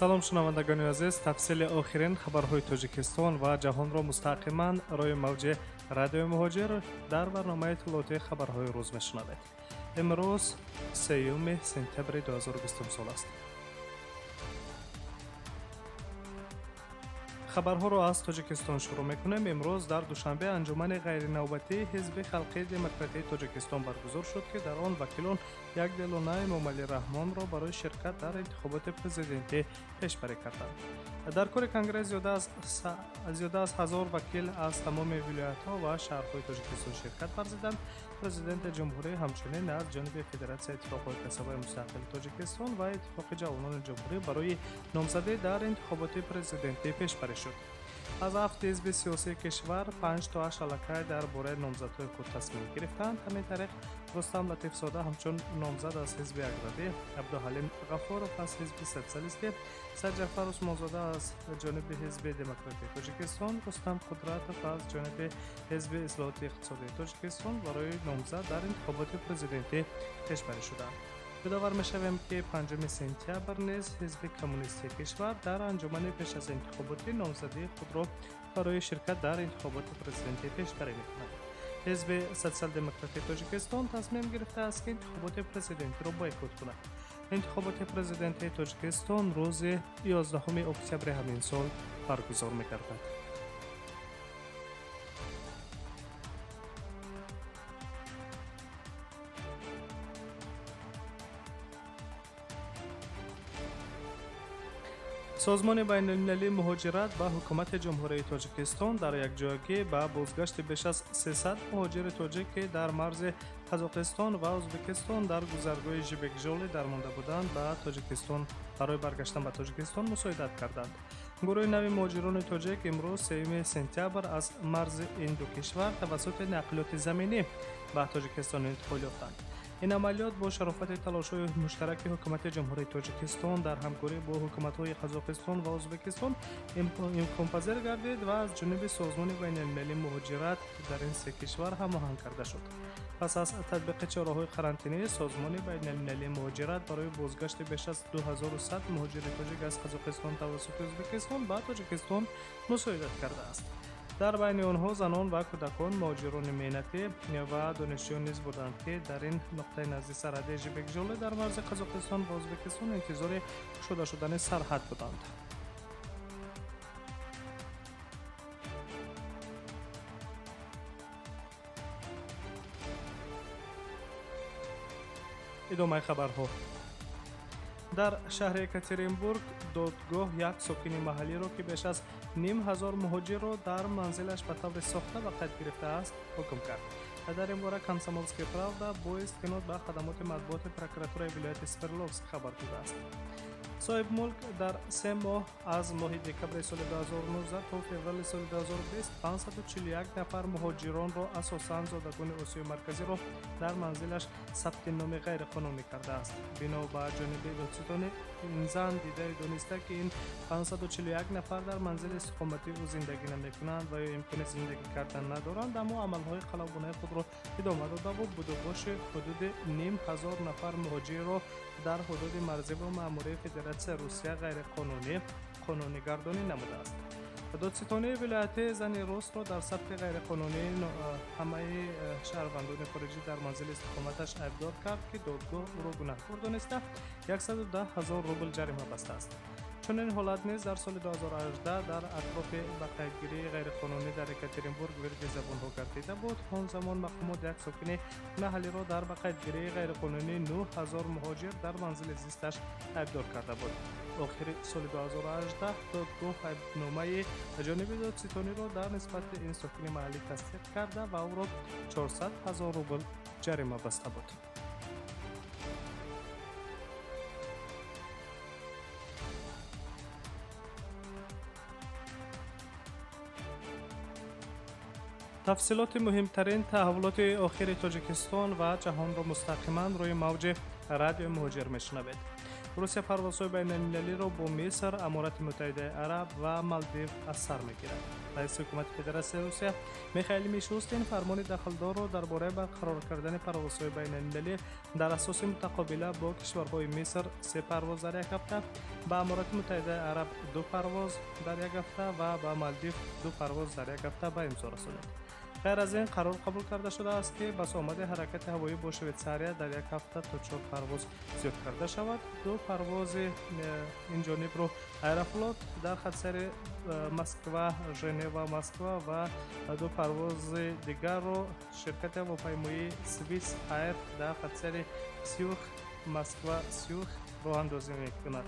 Салом, шунавандагони азиз. Тафсили охирин хабарҳои Тоҷикистон ва ҷаҳонро мустақиман рӯи мавҷи радиои Муҳоҷир дар барномаи иттилоотии хабарҳои рӯз мешунавед. Имрӯз 3 сентябри 2020 сол аст. Хабарҳоро аз Тоҷикистон шурӯъ мекунем. Имрӯз дар Душанбе анҷумани ғайринавбатии Ҳизби халқии демократии Тоҷикистон баргузор шуд, ки дар он вакилон якдилона Эмомалӣ Раҳмонро барои ширкат дар интихоботи президентӣ пешбарӣ карданд. Дар кори конгресс зиёда аз 1000 вакил аз тамоми вилоятҳо ва шаҳрҳои Тоҷикистон ширкат варзиданд. Президенти ҷумҳурӣ ҳамчунин аз ҷониби Федератсияи иттифоқҳои касабаи мустақили Тоҷикистон ва Иттифоқи ҷавонони ҷумҳурӣ барои номзадӣ дар интихоботи президентӣ пешбарӣ шуд. Аз 7 ҳизби сиёсии кишвар 5 то 8 аллакай дар бораи номзадҳои худ тасмим гирифтанд. Ҳамин тариқ Рустам Латифзода ҳамчун номзад аз ҳизби аграрӣ, Абдуҳалим Ғафуров аз ҳизби социалистӣ, Саидҷафар Усмонзода аз ҷониби ҳизби демократии Тоҷикистон, Рустам Қудратов аз ҷониби ҳизби ислоҳоти иқтисодии Тоҷикистон барои номзад дар интихоботи президентӣ пешбарӣ шуданд. Ёдовар мешавем, ки 5 сентябр низ ҳизби коммунистии кишвар дар анҷумани пеш аз интихоботӣ номзадии худро барои ширкат дар интихоботи президентӣ пешбарӣ мекунад. Ҳизби социал-демократии Тоҷикистон тасмим гирифтааст, ки интихоботи президентиро бойкот кунад. Интихоботи президентии Тоҷикистон рӯзи 11 октябри ҳамин сол баргузор мегардад. Созмони байналмилалии муҳоҷират ба ҳукумати Ҷумҳурии Тоҷикистон дар якҷоягӣ ба бозгашти беш аз 300 муҳоҷири тоҷик, ки дар марзи Қазоқистон ва Ӯзбекистон дар гузаргоҳи Жибекжоли дармонда буданд, ба Тоҷикистон барои баргаштан ба Тоҷикистон мусоидат карданд. Гурӯҳи нави муҳоҷирони тоҷик имрӯз 3 сентябр аз марзи ин ду кишвар тавассути нақлиёти заминӣ ба Тоҷикистон интиқол ёфтанд. Ин амалиёт бо шарофати талошҳои муштараки ҳукумати Ҷумҳурии Тоҷикистон дар ҳамкорӣ бо ҳукуматҳои Қазоқистон ва Ӯзбекистон имконпазир гардид ва аз ҷониби Созмони байналмилалии муҳоҷират дар ин се кишвар ҳамоҳанг карда шуд. Пас аз татбиқи чораҳои карантинӣ, Созмони байналмилалии муҳоҷират барои бозгашти беш аз 2100 муҳоҷири тоҷик аз Қазоқистон тавассути Ӯзбекистон ба Тоҷикистон мусоидат кардааст. Дар байни онҳо занон ва кӯдакон, муҳоҷирони меҳнатӣ ва донишҷӯён низ буданд, ки дар ин нуқтаи назди сарҳади Жибекжоли дар марзи Қазоқистон ва Ӯзбекистон интизори кушода шудани сарҳад буданд. Идомаи хабарҳо. Дар шаҳри Екатеринбург додгоҳ як сокини маҳаллиро, ки беш аз 500 муҳоҷирро дар манзилаш ба таври сохта ба қайд гирифтааст, ҳукм кард. Дар ин бора Комсомолская правда бо истинод ба хадамоти матбуоти прокуратураи вилояти Свердловск хабар додааст. Соҳибмулк дар 3 моҳ аз моҳи декабри соли 2019 то феврали соли 2020 541 нафар муҳоҷиронро, асосан зодагони Осиёи Марказиро, дар манзилаш сабти номи ғайриқонунӣ кардааст. Бино ба ҷониби додситони ин зан дидаи дониста, ки ин 541 нафар дар манзили истиқоматии ӯ зиндагӣ намекунанд ва ё имкони зиндагӣ кардан надоранд, аммо амалҳои қалобонаи худро идома додаву будубоши ҳудуди 500 нафар муҳоҷирро дар ҳудуди марзӣ бо маъмурияи Федератсияи Русия ғайриқонунӣ қонунигардонӣ намудааст. Додситонии вилояти зани русро дар сабти ғайриқонунии ҳамаи шаҳрвандони хориҷӣ дар манзили истиқоматаш айбдор кард, ки додгоҳ ӯро гунаҳкор дониста 110 000 рубл ҷарима бастааст. Чунин ҳолат низ дар соли 2018 дар атрофи ба қайдгирии ғайриқонунӣ дар Екатеринбург вирди забонҳо гардида буд. Он замон мақомот як сокини маҳаллиро дар ба қайдгирии ғайриқонунии 9000 муҳоҷир дар манзили зисташ айбдор карда буд. Охири соли 2018 додгоҳ айбномаи ҷониби додситониро дар нисбати ин сокини маҳаллӣ тасдиқ карда ва ӯро 400 000 рубл ҷарима баста буд. Тафсилоти муҳимтарин таҳаввулоти охири Тоҷикистон ва ҷаҳонро мустақиман рӯи мавҷи радиои Муҳоҷир мешунавед. Русия парвозҳои байналмилалиро бо Миср, Аморати Муттаҳидаи Араб ва Малдив аз сар мегирад. Раиси ҳукумати Федератсияи Русия Михаил Мишустин фармони дахлдорро дар бораи барқарор кардани парвозҳои байналмилалӣ дар асоси мутақобила бо кишварҳои Миср 3 парвоз дар як ҳафта, ба Аморати Муттаҳидаи Араб 2 парвоз дар як ҳафта ва ба Малдив 2 парвоз дар як ҳафта ба имзо расонид. Ғайр аз ин қарор қабул карда шудааст, ки басомади ҳаракати ҳавоӣ бо Швейтсария дар як ҳафта то 4 парвоз зиёд карда шавад. 2 парвози ин ҷонибро Аэрофлот дар хатсайри Москва, Женева, Москва ва 2 парвози дигарро ширкати ҳавопаймоии Свис Айр дар хатсайри Сюрх, Москва, Сюрх роҳандозӣ мекунад.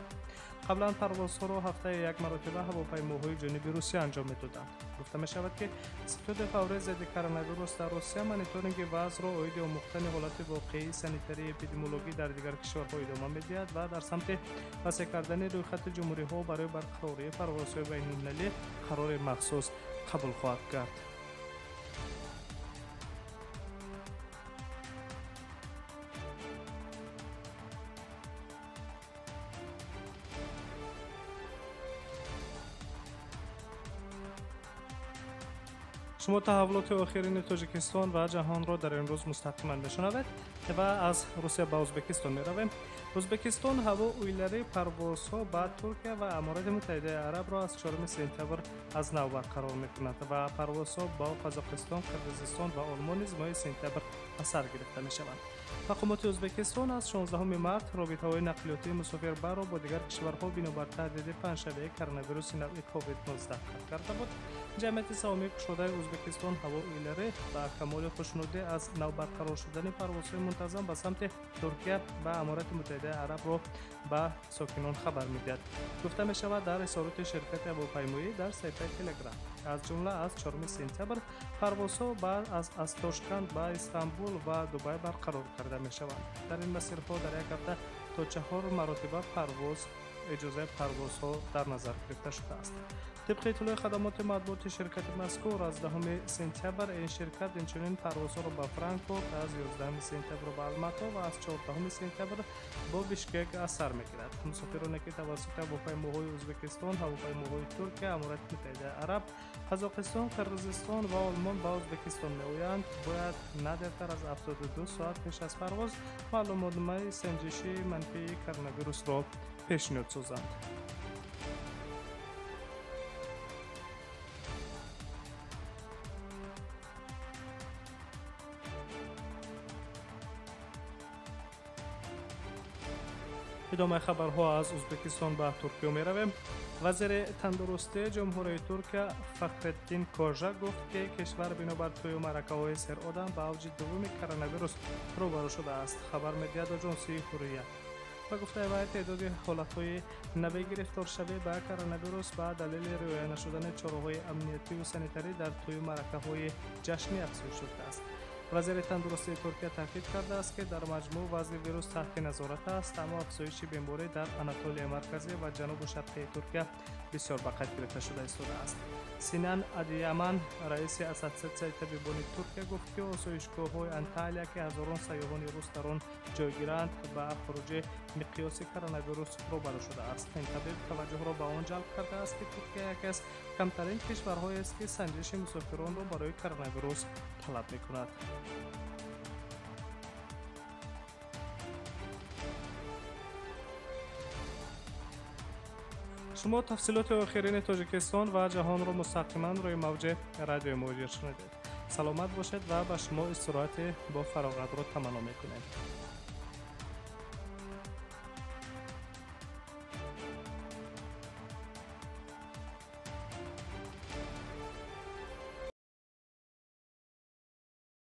Қаблан парвозҳоро ҳафтаи як маротиба ҳавопаймоҳои ҷониби Русия анҷом медоданд. Гуфта мешавад, ки ситоди фаврии зидди коронавирус дар Русия мониторинги вазъро оиди омӯхтани ҳолати воқеии санитарии эпидемиологӣ дар дигар кишварҳо идома медиҳад ва дар самти васеъ кардани рӯйхати ҷумҳуриҳо барои барқарории парвозҳои байналмилалӣ қарори махсус қабул хоҳад кард. Шумо таҳаввулоти охирини Тоҷикистон ва ҷаҳонро дар ин рӯз мустақиман мешунавед ва аз Русия ба Ӯзбекистон меравем. Ӯзбекистон ҳаво уйлари парвозҳо ба Туркия ва Аморати Муттаҳидаи Арабро аз 4 сентябр аз нав барқарор мекунад ва парвозҳо ба Қазоқистон, Қирғизистон ва Олмон низ моҳи сентябр аз сар гирифта мешаванд. Мақомоти Ӯзбекистон аз 16 март робитаҳои нақлиётии мусофирбарро бо дигар кишварҳо бинобар таҳдиди паҳншавии коронавируси навъи COVID-19 қатъ карда буд. Ҷамъияти саҳомии кушодаи Ӯзбекистон ҳаво уйлари ба камоли хушнудӣ аз нав барқарор шудани парвозҳои мунтазам ба самти Туркия ва Аморати Муттаҳидаи Арабро ба сокинон хабар медиҳад. Гуфта мешавад дар изҳороти ширкати ҳавопаймоӣ дар саҳифаи Телеграм. Аз ҷумла аз 4 сентябр парвозҳо аз Тошканд ба Истанбул ва Дубай барқарор карда мешаванд. Дар ин масирҳо дар як ҳафта то 4 маротиба парвоз иҷозаи парвозҳо дар назар гирифта шудааст. Тибқи иттилои хадамоти матбуоти ширкати мазкур аз 10 сентябр ин ширкат инчунин парвозҳоро ба Франкфурт, аз 11 сентябр ба Алмато ва аз 14 сентябр бо Бишкек аз сар мегирад. Мусофироне ки тавассути ҳавопаймоҳои Ӯзбекистон, ҳавопаймоҳои Туркия, Аморати Муттаҳидаи Араб, Қазоқистон, Қирғизистон ва Олмон ба Ӯзбекистон меоянд, бояд на дертар аз 72 соат пеш аз парвоз маълумотномаи санҷиши манфии коронавирусро пешниҳод созанд. Идомаи хабарҳо аз Ӯзбекистон ба Туркия меравем. Вазири тандурустии Ҷумҳурии Туркия Фахретдин Кожа гуфт, ки кишвар бинобар тӯю маъракаҳои серодам ба авҷи дуввуми коронавирус рӯбарӯ шудааст. Хабар медиҳад оҷонсии Ҳуррият. Ба гуфтаи вай, теъдоди ҳолатҳои нави гирифторшавӣ ба коронавирус ба далели риоя нашудани чораҳои амниятиву санитарӣ дар тӯю маъракаҳои ҷашнӣ афзоиш ёфтааст. Вазири тандурустии Туркия таъкид кардааст, ки дар маҷмӯъ вазъи вирус таҳти назорат аст, аммо афзоиши беморӣ дар Анатолияи марказӣ ва ҷанубу шарқии Туркия бисёр ба қайд гирифта шуда истодааст. Синан Адияман, раиси Ассотсиатсияи табибони Туркия, гуфт, ки осоишгоҳҳои Анталия, ки ҳазорон сайёҳони рус дар он ҷойгиранд, ба хуруҷи миқёси коронавирус рӯбарӯ шудааст. Ин табиб таваҷҷӯҳро ба он ҷалб кардааст, ки Туркия яке аз камтарин кишварҳоест, ки санҷиши мусофиронро барои коронавирус талаб мекунад. Шумо тафсилоти охирини Тоҷикистон ва ҷаҳонро мустақиман рӯи мавҷи радиои Муҳоҷир шунидед. Саломат бошед ва ба шумо истироҳати бо фароғатро таманно мекунем.